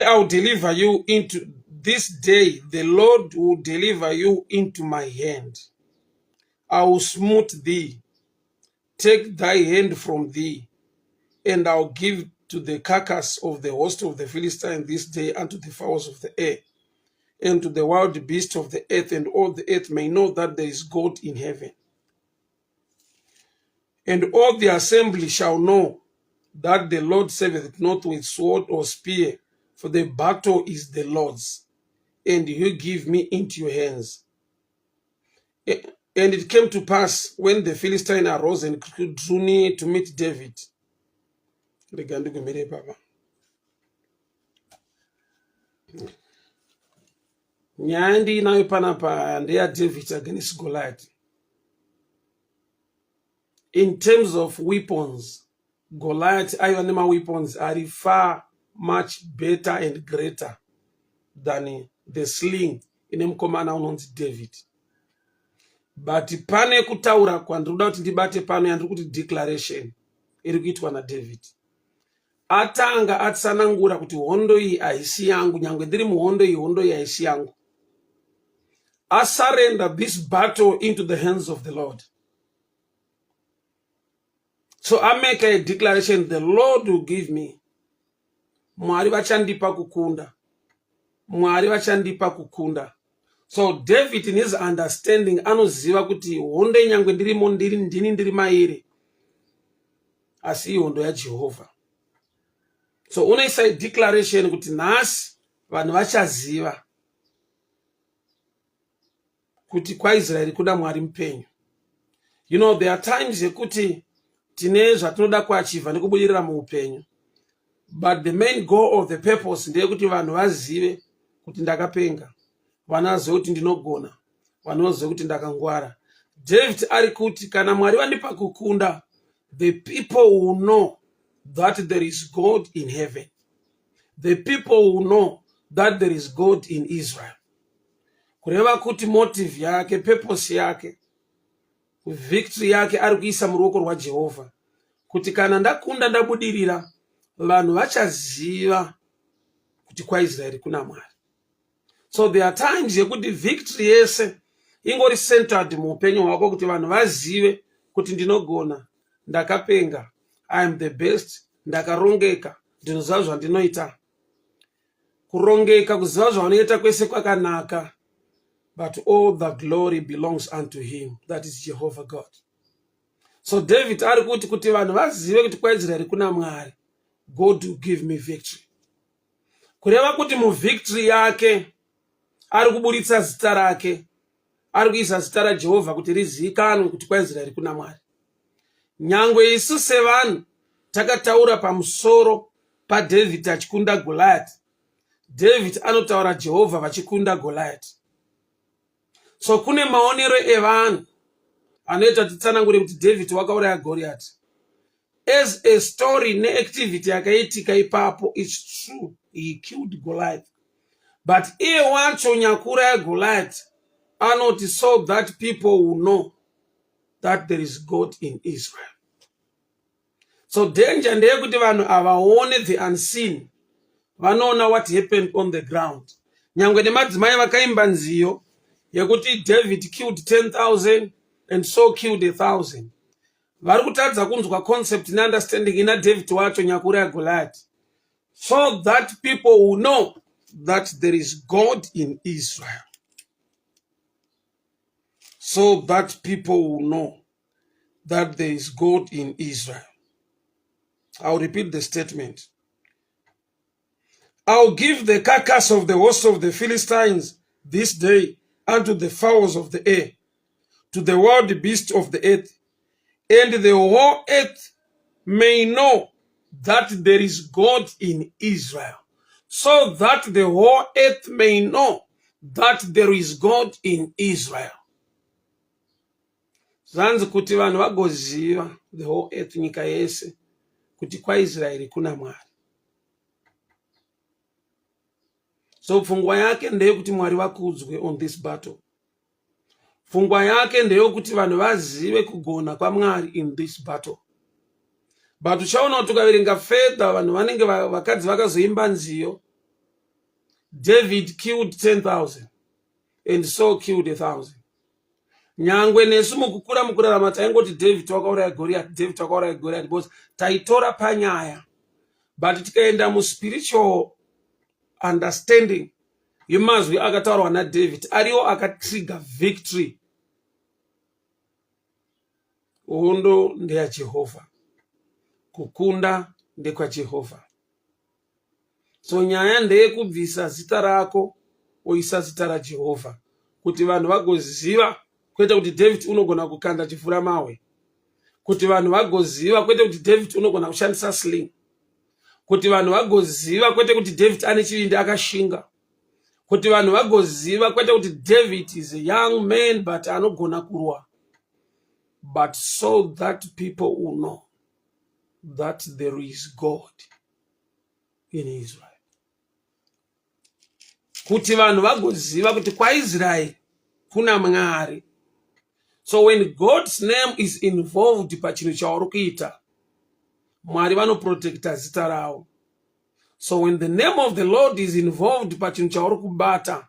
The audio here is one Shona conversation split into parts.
I will deliver you into this day, the Lord will deliver you into my hand. I will smote thee, take thy hand from thee, and I will give to the carcass of the host of the Philistine this day unto the fowls of the air, and to the wild beasts of the earth, and all the earth may know that there is God in heaven. And all the assembly shall know that the Lord saveth not with sword or spear, for the battle is the Lord's, and he give me into your hands. And it came to pass when the Philistine arose and drew near to meet David. Rega ndigumire ipapa. Nyaya ndiinayo panapa ndeyaDavid against Goliath. In terms of weapons, Goliath aiva nemaweapons ari far much better and greater than the sling ine mukomana unonzi David. But pane kutaura kwandiri kuda kuti ndibate pano yandiri kuti declaration iri kuitwa naDavid. Atanga atsanangura kuti hondo iyi haisi yangu, nyangwe ndiri muhondo iyi, hondo iyi haisi yangu. Asurrender this battle into the hands of the Lord. So I make a declaration, the Lord will give me. Mwari vachandipa kukunda. Mwari vachandipa kukunda. So David in his understanding anoziva kuti hondo nyangwe ndirimo ndiri ndini ndiri mairi asi ihondo yaJehovha. So unoisa declaration kuti nhasi vanhu vachaziva kuti kwaIsraeri kuna Mwari mupenyu. You know, there are times yekuti tine zvatinoda kuachivha nekubudirira muupenyu, but the main goal of the purpose ndeyekuti vanhu vazive kuti ndakapenga, vanhu vazive kuti ndinogona, vanhu vazive kuti ndakangwara. David ari kuti kana Mwari vandipa kukunda, the people will know that there is God in heaven. The people will know that there is God in Israel. Kureva kuti motive yake, purpose yake, victory yake ari kuisa muruoko rwaJehovha, kuti kana ndakunda ndabudirira, vanhu vachaziva kuti kwaIsraeri kuna Mwari. So there are times yekuti victory yese ingori centered muupenyu hwako kuti vanhu vazive kuti ndinogona, ndakapenga, I am the best, ndakarongeka, ndinoziva zvandinoita. Kurongeka, kuziva zvaunoita kwese kwakanaka, but all the glory belongs unto him, that is Jehovah God. So David ari kuti kuti vanhu vazive kuti kwaIsraeri kuna Mwari, God will give me victory. Kureva kuti muvictory yake ari kuburitsa zita rake, ari kuisa zita raJehovha kuti rizivikanwe kuti kwaIsraeri kuna Mwari. Nyangwe isu sevanhu takataura pamusoro paDavid achikunda Goliath, David anotaura Jehovha vachikunda Goliath. So kune maonero evanhu anoita titsanangure kuti David wakauraya Goliath. As a story neactivity yakaitika ipapo, it's true, he killed Goliath. But iye wacho nyakuuraya Goliath anoti so that people will know that there is God in Israel. So danger ndeyekuti vanhu havaone the unseen, vanoona what happened on the ground. Nyangwe nemadzimai vakaimba nziyo yekuti David killed 10,000 and so killed 1,000, vari kutadza kunzwa concept neunderstanding ina David wacho nyakuuraya Goliath, so that people will know that there is God in Israel. So that people will know that there is God in Israel. I'll repeat the statement. I'll give the carcass of the host of the Philistines this day unto the fowls of the air, to the wild beasts of the earth, and the whole earth may know that there is God in Israel. So that the whole earth may know that there is God in Israel. Zvanzi kuti vanhu vagoziva, the whole earth, nyika yese, kuti kwaIsraeri kuna Mwari. So pfungwa yake ndeyekuti Mwari vakudzwe on this battle. Pfungwa yake ndeyekuti vanhu vazive kugona kwaMwari in this battle. But uchaona kuti ukaverenga fedha, vanhu vanenge vakadzi vakazoimba nziyo David killed 10,000 and Saul killed 1,000. Nyangwe nesu mukukura mukurarama taingoti David wakauraya Goliath, David wakauraya Goliath because taitora panyaya. But tikaenda muspiritual understanding yemazwi akataurwa naDavid ariwo akatrigger victory. Hondo ndeyaJehovha, kukunda ndekwaJehovha. So nyaya ndeyekubvisa zita rako woisa zita raJehovha kuti vanhu vagoziva, kwete kuti David unogona kukanda chifura mahwe, kuti vanhu vagoziva, kwete kuti David unogona kushandisa sling, kuti vanhu vagoziva, kwete kuti David ane chivindi akashinga, kuti vanhu vagoziva, kwete kuti David is a young man but anogona kurwa, but so that people will know that there is God in Israel. Kuti vanhu vagoziva kuti kwaIsraeri kuna Mwari. So when God's name is involved pachinhu chauri kuita, Mwari vanoprotecta zita ravo. So when the name of the Lord is involved pachinhu chauri kubata,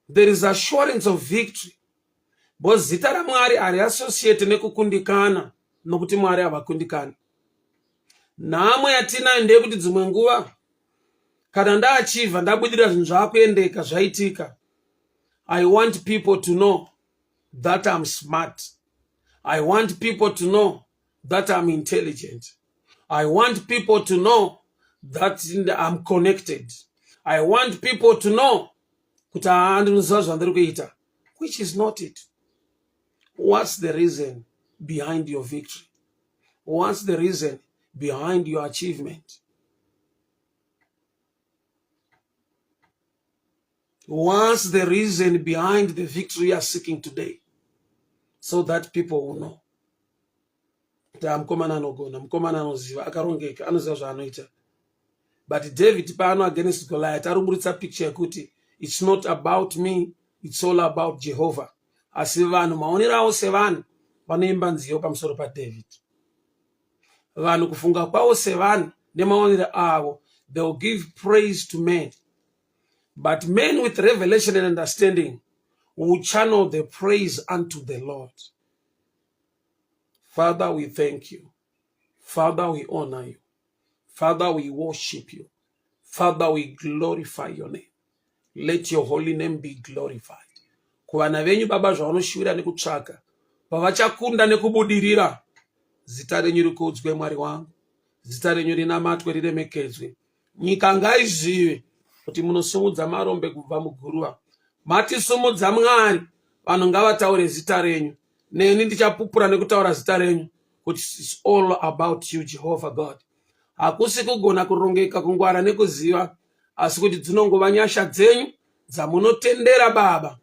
there is assurance of victory. Because zita raMwari hariassociate nekukundikana, nokuti Mwari havakundikani. Nhamo yatinayo ndeyekuti dzimwe nguva kana ndaachivha, ndabudirira, zvinhu zvaakuendeka, zvaitika, I want people to know that I'm smart. I want people to know that I'm intelligent. I want people to know that I'm connected. I want people to know kuti haa, ndinoziva zvandiri kuita, which is not it. What's the reason behind your victory? What's the reason behind your achievement? What's the reason behind the victory you are seeking today? So that people will know kuti mukomana anogona, mukomana anoziva, akarongeka, anoziva zvaanoita. But David pano against Goliath ari kuburitsa picture yekuti it's not about me, it's all about Jehovah. Asi vanhu maonero avo sevanhu vanoimba nziyo pamusoro paDavid. Vanhu kufunga kwavo sevanhu nemaonero avo, they will give praise to men, but men with revelation and understanding will channel the praise unto the Lord. Father, we thank you. Father, we honor you. Father, we worship you. Father, we glorify your name. Let your holy name be glorified. Kuvana venyu Baba, zvavanoshuvira nekutsvaka, pavachakunda nekubudirira, zita renyu rikudzwe, Mwari wangu. Zita renyu rinamatwe, riremekedzwe. Nyika ngaizive kuti munosumudza marombe kubva muguruva. Matisumudza Mwari, vanhu ngavataure zita renyu. Neni ndichapupura nekutaura zita renyu kuti it's all about you, Jehovah God. Hakusi kugona, kurongeka, kungwara nekuziva, asi kuti dzinongova nyasha dzenyu dzamunotendera Baba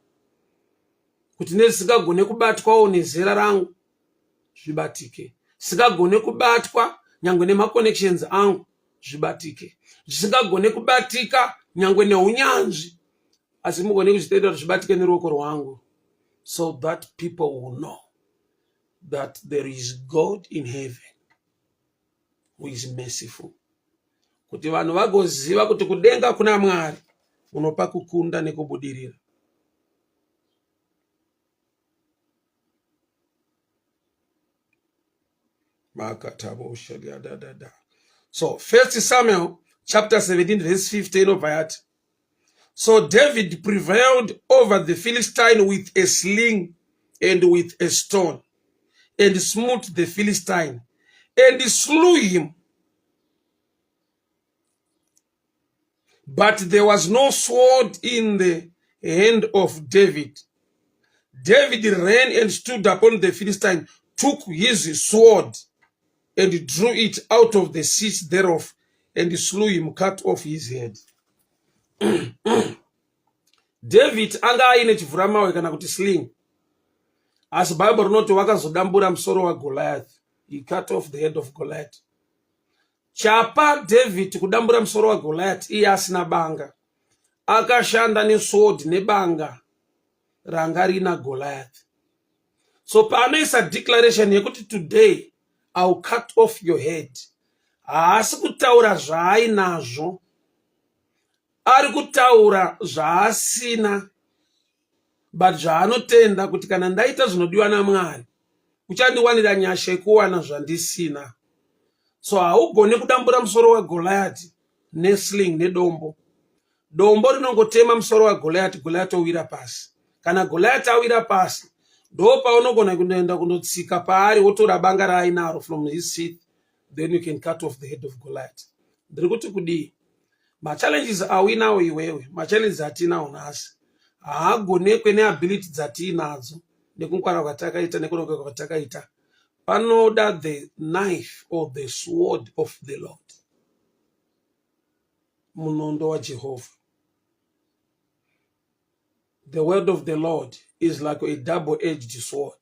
kuti nezvisingagone kubatwawo nezera rangu zvibatike, zvisingagone kubatwa nyangwe nemaconnections angu zvibatike, zvisingagone kubatika nyangwe neunyanzvi, asi mugone kuzvitendera kuti zvibatike neruoko rwangu, so that people will know that there is God in heaven who is merciful, kuti vanhu vagoziva kuti kudenga kuna Mwari unopa kukunda nekubudirira. Makatabo. So First Samuel chapter 17 verse 15 inobva yati, "So David prevailed over the Philistine with a sling and with a stone, and smote the Philistine and slew him. But there was no sword in the hand of David. David ran and stood upon the Philistine, took his sword and drew it out of the sheath thereof, and slew him, cut off his head." David anga aine chivhuramahwe kana kuti sling, asi Bhaibheri rinoti wakazodambura musoro waGoliath. He cut off the head of Goliath. Chapa David kudambura musoro waGoliath iye asina banga, akashanda nesword nebanga ranga rina Goliath. So paanoisa declaration yekuti, "Today I will cut off your head," haasi kutaura zvaainazvo. Ari kutaura zvaasina but zvaanotenda kuti kana ndaita zvinodiwa naMwari uchandiwanira nyasha yekuwana zvandisina. So haugone kudambura musoro waGoliati nesling nedombo. Dombo rinongotema musoro waGoliati, Goliati owira pasi. Kana Goliati awira pasi, ndo paunogona kunoenda kunotsika paari wotora banga raainaro from his seat, then you can cut off the head of Goliath. Ndiri kuti kudii? Machallenges awinawo iwewe, machallenges atinawo nhasi haagonekwe neability dzatiinadzo nekungwara kwatakaita nekurongeka kwatakaita. Panoda the knife or the sword of the Lord, munondo waJehovha. The word of the Lord is like a double-edged sword.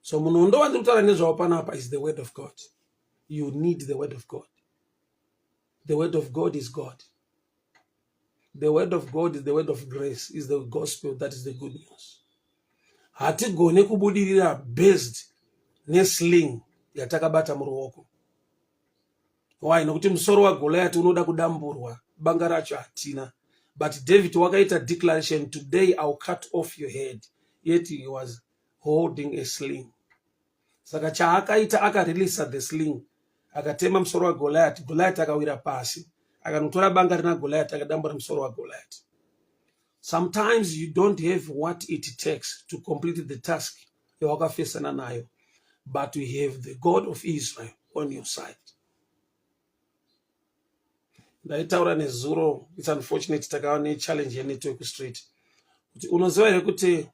So munondo wandiri kutaura nezvawo panapa is the word of God. You need the word of God. The word of God is God. The word of God is the word of grace, is the gospel, that is the good news. Hatigone kubudirira based nesling yatakabata muruoko. Why? Nokuti musoro waGoliath unoda kudamburwa, banga racho hatina. But David wakaita declaration, today I'll cut off your head. Yet he was holding a sling. Saka chaakaita akareleasa the sling, akatema musoro waGoliath, Goliath akawira pasi, akanotora banga rina Goliath akadambura musoro waGoliath. Sometimes you don't have what it takes to complete the task yawakafesana nayo, but you have the God of Israel on your side. Ndaitaura nezuro, it's unfortunate takava nechallenge yenetwork street, kuti unoziva here kuti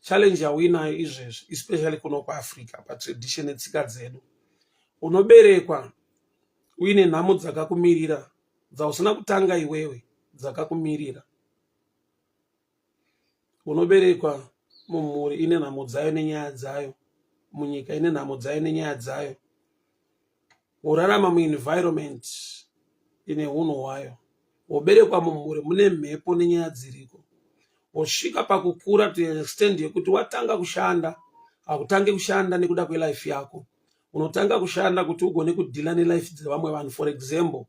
challenge yauinayo izvezvi, especially kuno kuAfrica, patradition netsika dzedu, unoberekwa uine nhamo dzakakumirira dzausina kutanga iwewe, dzakakumirira. Unoberekwa mumhuri ine nhamo dzayo nenyaya dzayo, munyika ine nhamo dzayo nenyaya dzayo, worarama muenvironment ine unhu hwayo, woberekwa mumhuri mune mhepo nenyaya dziriko, wosvika pakukura to an extent yekuti watanga kushanda. Hakutange kushanda nekuda kwelife yako, unotanga kushanda kuti ugone kudeala nelife dzevamwe vanhu. For example,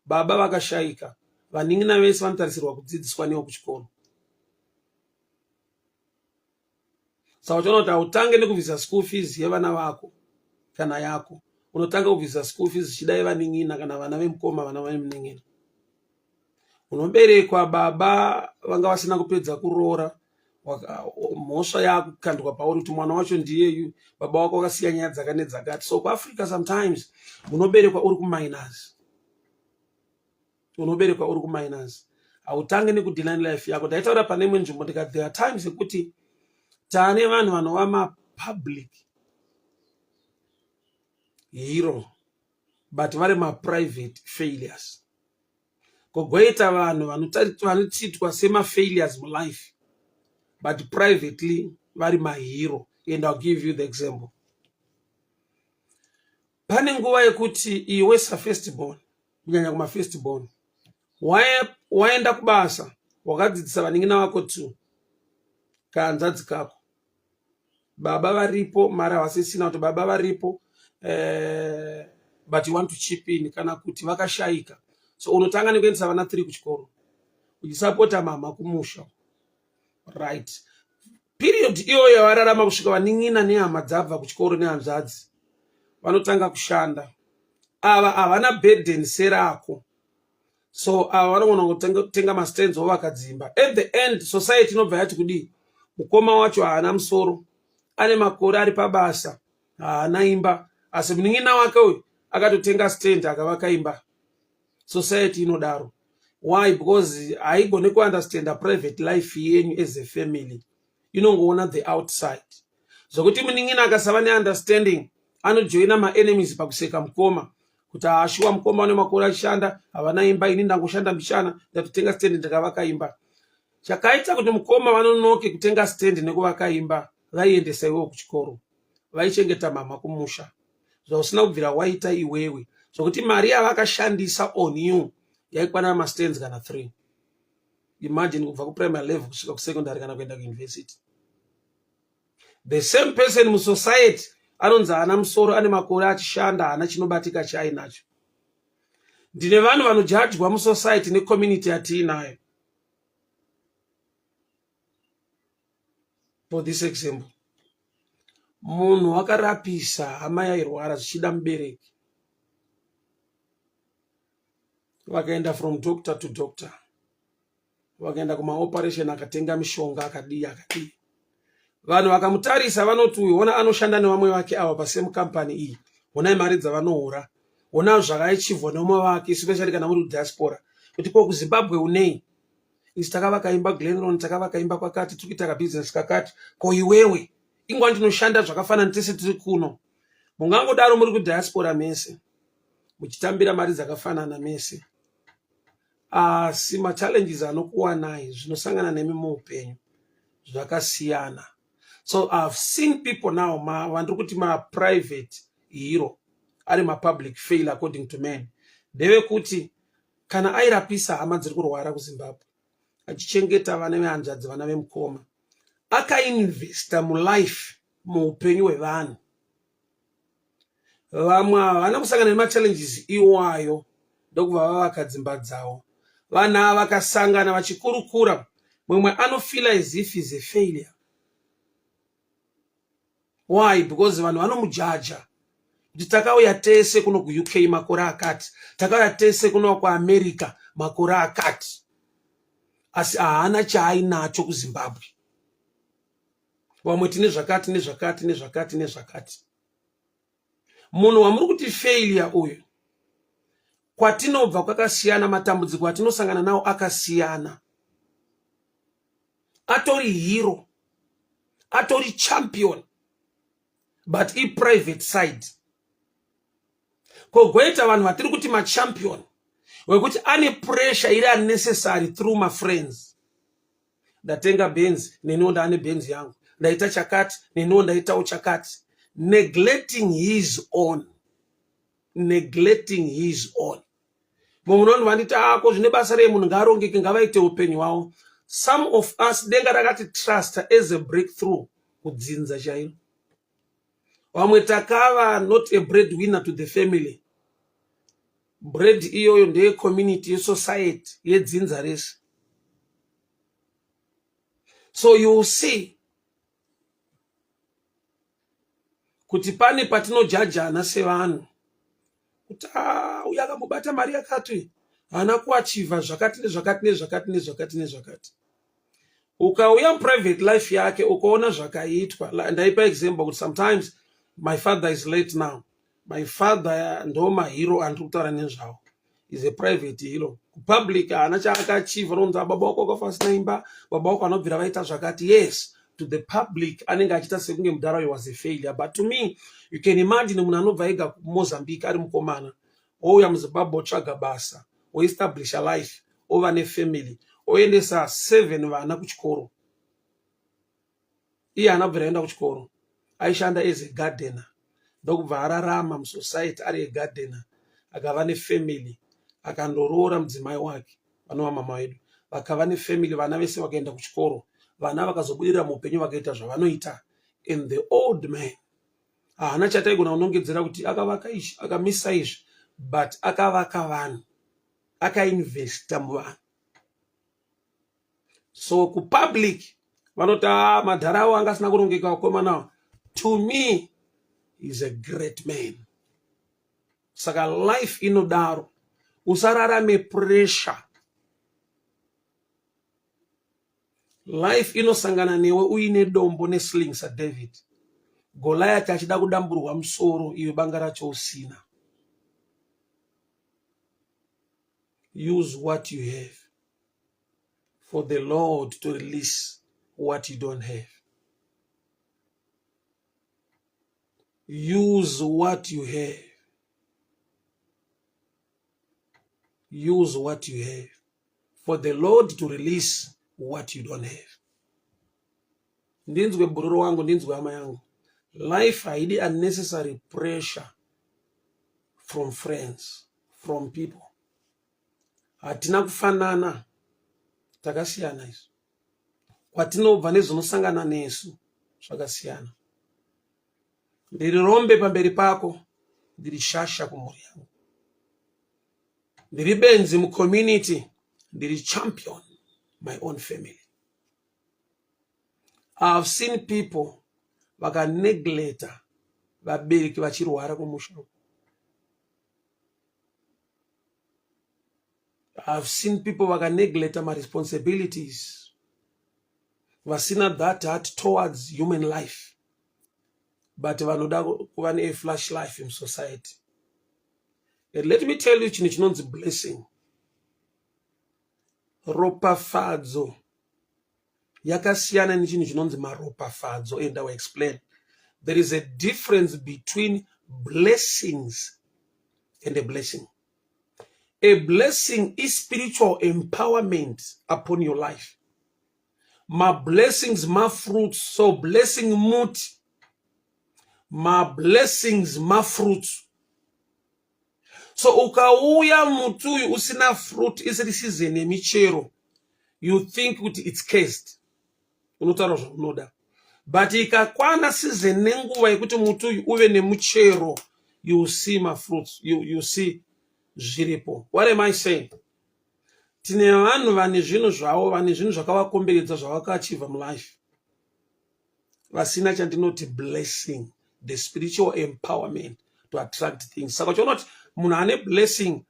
baba vakashayika, vanin'ina vese vanotarisirwa kudzidziswa newo kuchikoro. Saka uchiona kuti hautange nekubvisa school fees yevana vako kana yako, unotanga kubvisa school fees zvichida yevanin'ina kana vana vemukoma, vana vemunin'ina. Unoberekwa baba vanga vasina kupedza kuroora, mhosva yaakukandwa pauri kuti mwana wacho ndiyeyu, baba wako wakasiya nyaya dzaka nedzakati. So kuAfrica sometimes unoberekwa uri kuminus, unoberekwa uri kuminus, hautange nekudeala nelife yako. Ndaitaura pane imwe nzvimbo ndikati there are times yekuti taane vanhu vanova mapublic hero but vari maprivate failures, kogoita vanhu vanotitwa semafailures mulife but privately vari mahero. And I'll give you the example. Pane nguva yekuti iwe safirstborn, kunyanya kumafirstborn, waenda kubasa, wakadzidzisa vanin'ina vako two, kahanzvadzi kako, baba varipo, mari havasisina kuti baba varipo, but you want to chip in, kana kuti vakashayika. So unotanga nekuendesa vana 3 kuchikoro, uchisapota mama kumusha, right? Period iyoyo yavararama kusvika vanin'ina nehama dzabva kuchikoro nehanzvadzi vanotanga kushanda, ava havana burden serako. So ava vanogona kutenga mastands ovaka dzimba. At the end society inobva yati kudii? Mukoma wacho haana musoro, ane makore ari pabasa, haana imba, asi munin'ina wake uyu akatotenga stand akavaka imba. Society inodaro. Why? Because haigoni kuunderstanda private life yenyu as a family, inongoona the outside. Zvokuti munin'ina akasava neunderstanding anojoina maenemies pakuseka mukoma kuti haashuwa, mukoma une makore achishanda, havana imba, ini ndangoshanda mbichana, ndatotenga stand ndikavaka imba. Chakaita kuti mukoma vanonoke kutenga stand nekuvaka imba, vaiendesa iwewo kuchikoro, vaichengeta mama kumusha, zvausina kubvira waita iwewe, zvokuti mari yavakashandisa on you yaikwana mastands kana 3. Imagine kubva kuprimary level kusvika kusecondary kana kuenda kuuniversity. The same person musociety anonzi haana musoro, ane makore achishanda, haana chinobatika chaainacho. Ndine vanhu vanojajwa musociety necommunity yatiinayo. For this example, munhu wakarapisa hama yairwara zvichida mubereki, vakaenda from doctor to doctor, vakaenda kumaoperation, akatenga mishonga, akadii akadii. Vanhu vakamutarisa vanoti uyu hona anoshanda nevamwe vake ava pasame company iyi, honai mari dzavanohora, hona zvakaichivhwa nevamwe vake, especially kana muri kudiaspora, kuti ko kuZimbabwe unei? Isi takavaka imba Glenron, takavaka imba kwakati, tiri kuita kabusiness kakati, ko iwewe? Ingwa ndinoshanda zvakafanana, tese tiri kuno. Mungangodaro muri kudiaspora mese muchitambira mari dzakafanana mese, asi machallenges anokuwanai, zvinosangana nemi muupenyu zvakasiyana. So I've seen people now vandiri kuti maprivate hero ari mapublic fail according to men, ndevekuti kana airapisa hama dziri kurwara kuZimbabwe, achichengeta vana vehanzvadzi, vana vemukoma, akainvesta mulife, muupenyu hwevanhu. Vamwe havana kusangana nemachallenges iwayo, ndokubva vavaka dzimba dzavo. Vanhu ava vakasangana vachikurukura, mumwe anofeela as if is a failure. Why? Because vanhu vanomujaja kuti takauya tese kuno kuUK makore akati, takauya tese kuno kuAmerica makore akati, asi haana chaainacho kuZimbabwe. Vamwe tine zvakati nezvakati nezvakati nezvakati. Munhu wamuri kuti failure uyu, kwatinobva kwakasiyana, matambudziko atinosangana nawo akasiyana. Atori hero, atori champion, but iprivate side. Kogoita vanhu vatiri kuti machampion wekuti ane pressure iri unnecessary through mafriends: ndatenga Benzi, neniwo ndaane Benzi yangu, ndaita chakati, neniwo ndaitawo chakati, neglecting his own, neglecting his own. Mumwe munhu vanditi ako zvine basa rei? Munhu ngaarongeke, ngavaite upenyu hwavo. Some of us denga rakati trust as a breakthrough kudzinza chairo. Vamwe takava not a bread winner to the family. Bread iyoyo ndeyecommunity, yesociety, yedzinza rese. So you see kuti pane patinojajana sevanhu kuti ah, uyu akambobata mari yakati, haana kuachivha zvakati nezvakati nezvakati nezvakati nezvakati. Ukauya muprivate life yake ukaona zvakaitwa. Ndaipa example kuti sometimes my father is late now. My father ndo mahero andiri kutaura nezvavo, is a private hero. Kupublic haana chaakaachivha, nonzi baba wako wakafa asina imba, baba wako anobvira vaita zvakati. Yes, to the public anenge achiita sekunge mudhara uyu was a failure, but to me, you can imagine munhu anobva ega kuMozambique ari mukomana, ouya muZimbabwe, otsvaga basa, oestablisha life, ova nefamily, oendesa seven vana kuchikoro. Iye haana kubvira aenda kuchikoro, aishanda as a gardener, ndokubva ararama musociety ari agardener, akava nefamily, akandoroora mudzimai wake vanova mama vedu, vakava nefamily, vana vese vakaenda kuchikoro, vana vakazobudirira muupenyu, vakaita zvavanoita. And the old man haana chataigona kunongedzera kuti akavaka izvi, akamisa izvi, but akavaka vanhu, akainvesta muvanhu. So kupublic vanoti a ah, madhara avo anga asina kurongeka, vakomana. To me is a great man. Saka life inodaro, usararame pressure. Life inosangana newe uine dombo nesling saDavid, Goliath achida kudamburwa musoro, iwe banga racho usina. Use what you have for the Lord to release what you don't have. Use what you have. Use what you have for the Lord to release what you don't have. Ndinzwe bhururu wangu, ndinzwe hama yangu, life haidi unnecessary pressure from friends, from people. Hatina kufanana, takasiyana izvo. Kwatinobva nezvinosangana nesu zvakasiyana. Ndiri rombe pamberi pako, ndiri shasha kumhuri yangu. Ndiri benzi mucommunity, ndiri champion my own family. I have seen people vakanegleta vabereki vachirwara kumusha. I have seen people vakanegleta maresponsibilities, vasina that heart towards human life, but vanoda kuva neflash life in society. And let me tell you chinhu chinonzi blessing. Ropafadzo yakasiyana nechinhu chinonzi maropafadzo, and I will explain. There is a difference between blessings and a blessing. A blessing is spiritual empowerment upon your life. Mablessings mafruits. So blessing muti, mablessings mafruits. So ukauya muti uyu usina fruit, isiri season yemichero, you think kuti it's cursed, unotaura zvaunoda. But ikakwana season nenguva yekuti muti uyu uve nemuchero, you see mafruits, you see zviripo. What am I saying? Tine vanhu vane zvinhu zvavo, vane zvinhu zvakavakomberedza zvavakaachivha mulife, vasina chandinoti blessing, the spiritual empowerment to attract things. Saka uchiona kuti munhu ane blessing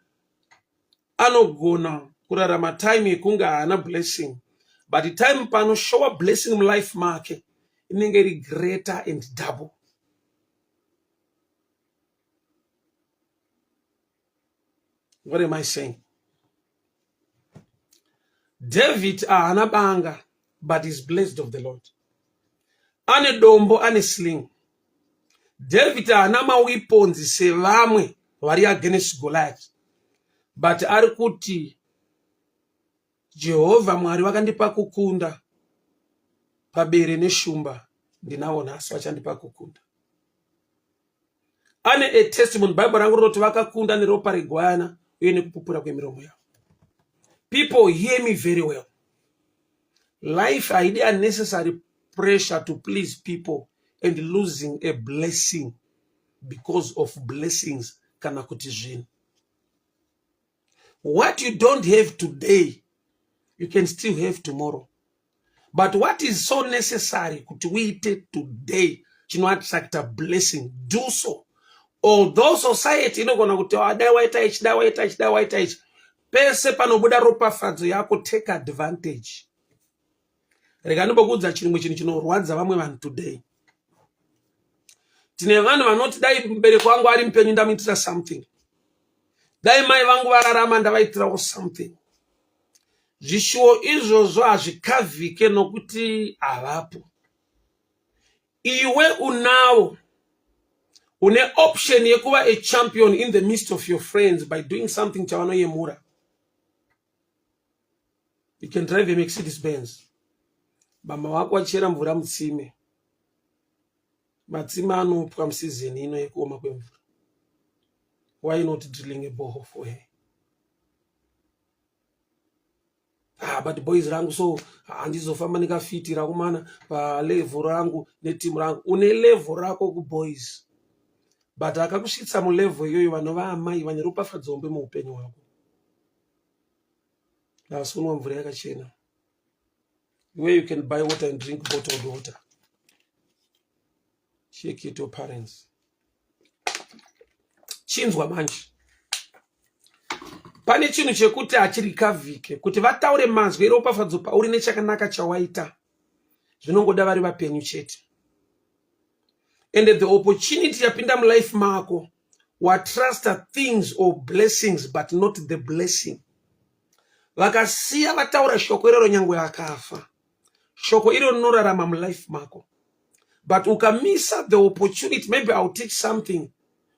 anogona kurarama time yekunge haana blessing, but time panoshowa blessing mulife make inenge iri greater and double. What am I saying? David ahana banga, but is blessed of the Lord. Ane dombo, ane sling. David haana maweapons sevamwe vari against Goliath, but ari kuti Jehovha Mwari vakandipa kukunda pabere neshumba, ndinavo nhasi vachandipa kukunda. Ane a testimony. Bible rangu rinoti vakakunda neropa regwayana uye nekupupura kwemiromo yavo. People, hear me very well. Life haidi unnecessary pressure to please people and losing a blessing because of blessings kana kuti zvinhu. What you don't have today, you can still have tomorrow. But what is so necessary kuti uite today chinoattracta blessing, do so. Although society inogona kuti, ah, dai waita ichi, dai waita ichi, dai waita ichi, pese panobuda ropafadzo yako, take advantage. Rega ndimbokuudza chimwe chinhu chinorwadza vamwe vanhu today. Tine vanhu vanoti dai mubereki wangu ari mupenyu ndamuitira something, dai mai vangu vararama ndavaitirawo something. Zvishuwo izvozvo hazvikavhike nokuti havapo. Iwe unawo, une option yekuva a champion in the midst of your friends by doing something chavanoyemura. You can drive a Mercedes Benz, mama wako achera mvura mutsime. Matsime anopwa museason ino yekuoma kwemvura. Why not drilling a borehole for her? Ah, but boys rangu, so handizofamba ndikafitira kumana palevel rangu netimu rangu. Une level rako kuboys, but akakusvitsa mulevel iyoyo vanova amai vane ropafadzo hombe muupenyu hwako. Asi unwa mvura yakachena where you can buy water and drink bottled water. Check it, your parents. Chinzwa manje, pane chinhu chekuti hachirikavhike kuti vataure manzwi eropafadzo pauri nechakanaka chawaita. Zvinongoda vari vapenyu chete. And the opportunity yapinda mulife mako, watrusta things or blessings but not the blessing. Vakasiya vataura shoko iroro, nyange akafa, shoko iro rinorarama mulife mako. But ukamisa the opportunity, maybe I'll teach something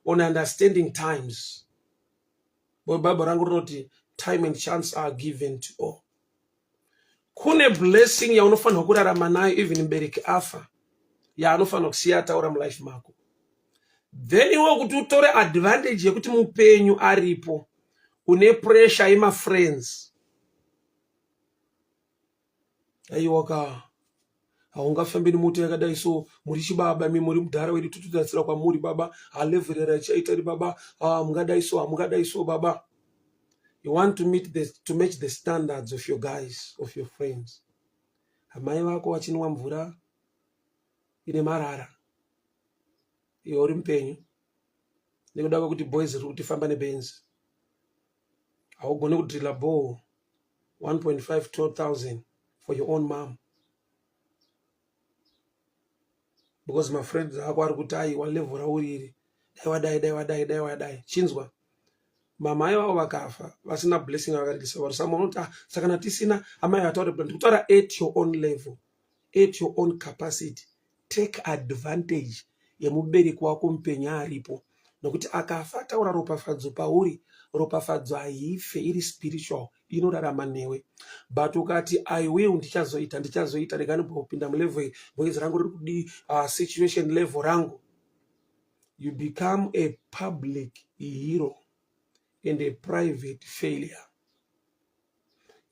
on understanding times, but Bible rangu rinoti time and chance are given to all. Kune blessing yaunofanirwa kurarama nayo even mubereki afa, yaanofanirwa kusiya ataura mulife mako. Then iwe kuti utore advantage yekuti mupenyu aripo, une pressure yemafriends. Aiwaka, haungafambi nemota yakadai, so muri chibaba, mi muri mudhara wedu, tototarisira kwamuri baba. Haleverera chaita ri baba, mungadai so, hamungadai so baba. You want to meet the, to match the standards of your guys, of your friends. Amai vako vachinwa mvura ine marara, iwe uri mupenyu nekuda kwekuti boys riri kuti famba nebenzi. Haugone kudrilla ball 1.5 2000 for your own mom because mafriends ako ari kuti aiwa level rauri iri, dai wadai, dai wadai, dai wadai. Chinzwa, mama ivavo vakafa vasina blessing vakarikisa vari samwe unoti, ah, saka na tisina amai vataure plan. Ndikutaura at your own level, at your own capacity. Take advantage yemubereki wako mupenyu aripo, nokuti akafa ataura ropafadzo pauri, ropafadzo haife, iri spiritual, inorarama newe. But ukati, "I will, ndichazoita, ndichazoita, rega ndibopinda mulevel iyi, boys rangu riri kudii, situation level rangu," you become a public hero and a private failure.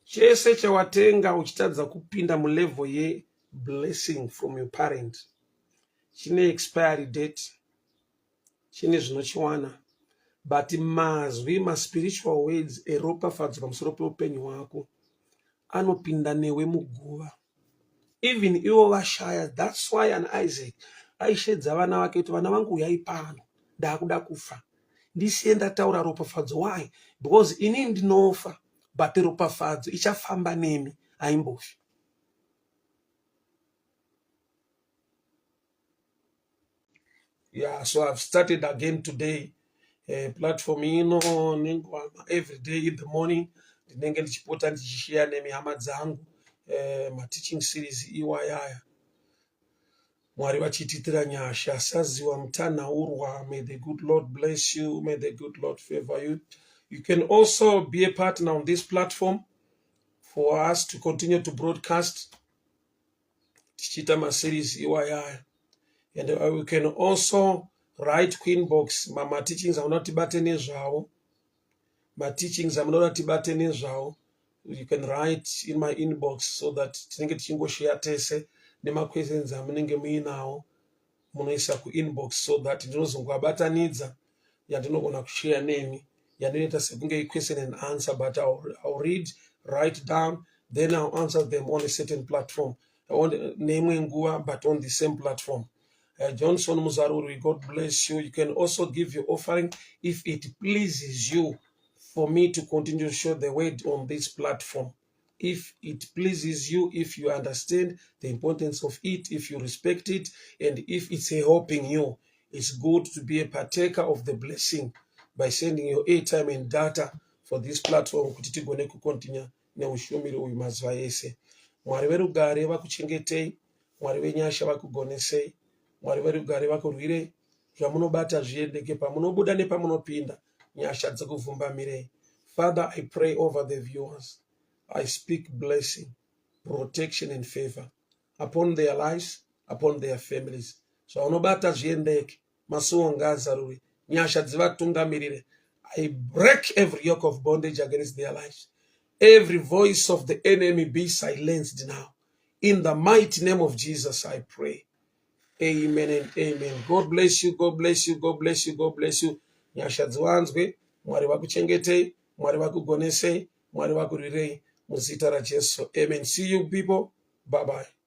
Chese chawatenga uchitadza kupinda mulevel yeblessing from your parent chine expiry date, chine zvinochiwana. But mazwi, maspiritual words eropafadzo pamusoro peupenyu hwako anopinda newe muguva even ivo vashaya. That's why an Isaac aishedza vana vake kuti, "Vana vangu, uyai pano, ndaakuda kufa, ndisiye ndataura ropafadzo." Why? Because ini ndinofa, but ropafadzo ichafamba nemi, haimbofi. Yeah, so I've started again today platform ino nenguva every day in the morning ndinenge ndichipota ndichishiya nemi hama dzangu mateaching series iwayaya, Mwari vachitiitira nyasha. Saziwa Mutanhaurwa, may the good Lord bless you, may the good Lord favor you. You can also be a partner on this platform for us to continue to broadcast tichiita maseries iwayaya, and we can also write kuinbox mateachings amunoda tibate nezvavo, mateachings amunoda tibate nezvavo. You can write in my inbox so that tinenge tichingoshare tese nemaquestions amunenge muinawo, munoisa kuinbox so that ndinozongoabatanidza yandinogona kushare nemi, yandinoita sekunge iquestion and answer. But I'll read, write down, then I'll answer them on a certain platform neimwe nguva, but on the same platform. Johnson Muzaruri, God bless you. You can also give your offering if it pleases you for me to continue to show the word on this platform. If it pleases you, if you understand the importance of it, if you respect it, and if it's helping you, it's good to be a partaker of the blessing by sending your airtime and data for this platform kuti tigone kucontinue neushumiri uyu mazuva ese. Mwari verugare vakuchengetei, Mwari venyasha vakugonesei, Mwari verugare vakurwirei, zvamunobata zviendeke, pamunobuda nepamunopinda nyasha dzekuvhumbamirei. Father, I pray over the viewers. I speak blessing, protection and favor upon their lives, upon their families. Zvaunobata zviendeke, masuo ngaazarurwe, nyasha dzivatungamirire. I break every yoke of bondage against their lives. Every voice of the enemy be silenced now. In the mighty name of Jesus, I pray. Amen and amen. God bless you, God bless you, God bless you, God bless you. Nyasha dziwanzwe, Mwari vakuchengetei, Mwari vakugonesei, Mwari vakurwirei muzita raJesu. Amen. See you people. Bye bye.